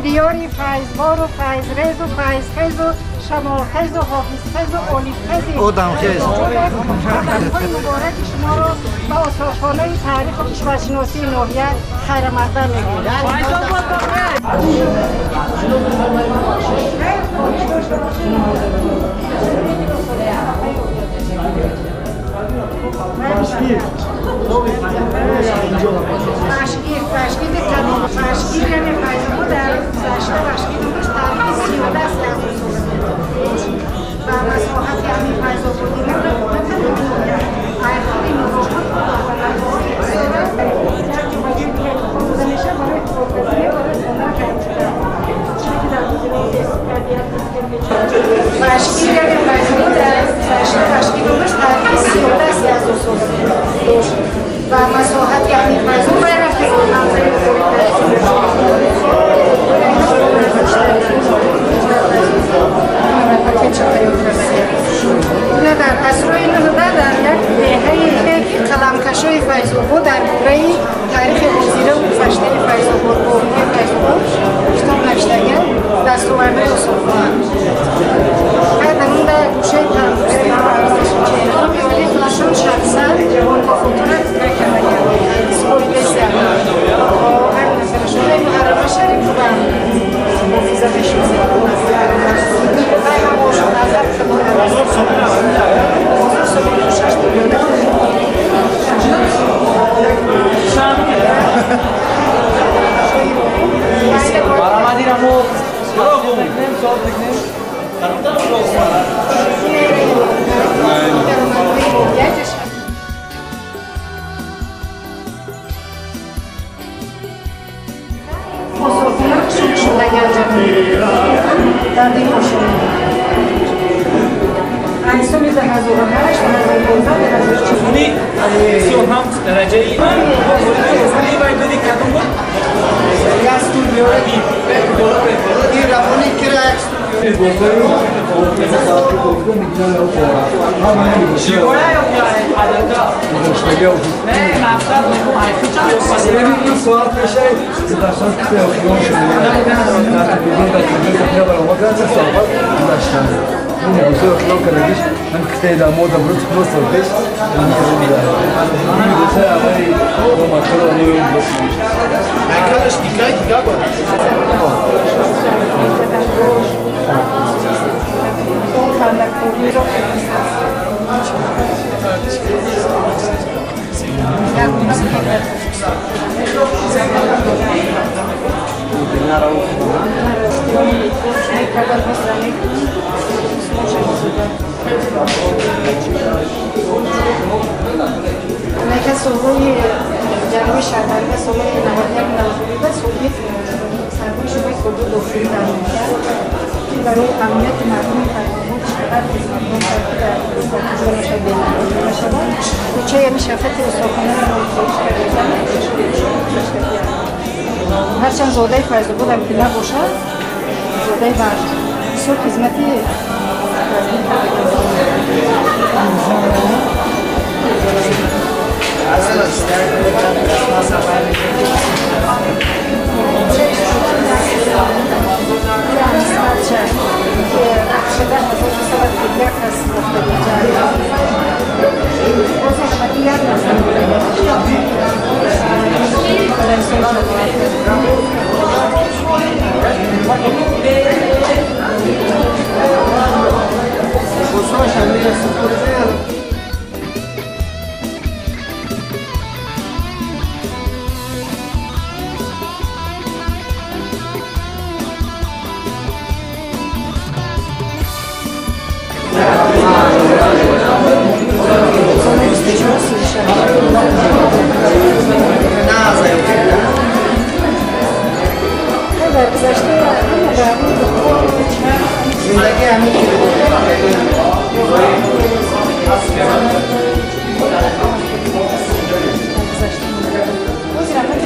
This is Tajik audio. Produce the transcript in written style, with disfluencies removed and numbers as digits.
Диёри файзбору файзрезу файзхезу шамолхезу ҳофизхезу олифхези одамхез қадамҳои мубораки шуморо ба осорхонаи таъриху кишваршиносии ноҳия хайрамақдам мегӯем. Вашгир, яъне Файзобод дар гузашта Вашгир ном дошт, таърихи зиёда аз 1000 сол ва масоҳати ҳамин Файзободӣ на танҳо ноҳия, архиви Нуробод дода мешавад барои хӯрокпазӣ, барои хона қайд шуда. Чунки дар Вашгир, яъне Файзобод дар гузашта Вашгир ном дошт, таърихи зиёда аз 1000 сол дошт ва масоҳати ҳамин Файзобод дар асрҳои 19 дар як деҳаи қаламкашои Файзобод дар бораи таърихи ҳозира ва гузаштаи Файзобод, бобои Файзобод китоб навиштагианд, дастовардҳои осорхона. Дар он дар гӯшаи тандурустӣ ва арзиши чеҳра вале худашон шахсан бо хотира накардагианд. Супоридастанд. Ҳар нафарашон Муҳаррама Шарипова ҳофиза мешиносад. Вай ҳам бошад аз соли 2008 2015 37 дараҷаи Яке солҳои ҷануби шаҳрбарӣ ва солҳои 91-92 собиқ сардори шӯъбаи корҳои дохилӣ дар ноҳия, ки барои амнияти мардуми Файзобод чӣ қадар хизматҳо кард, ки дар ҷонашон бенамоӣ нашавад. Кӯчаи ҳамин шафқати осорхонаро номгузориш кардагианд. Ҳарчанд зодаи Файзободам ки набошад, зодаи Варз бисёр хизмати вазнин кардагианд.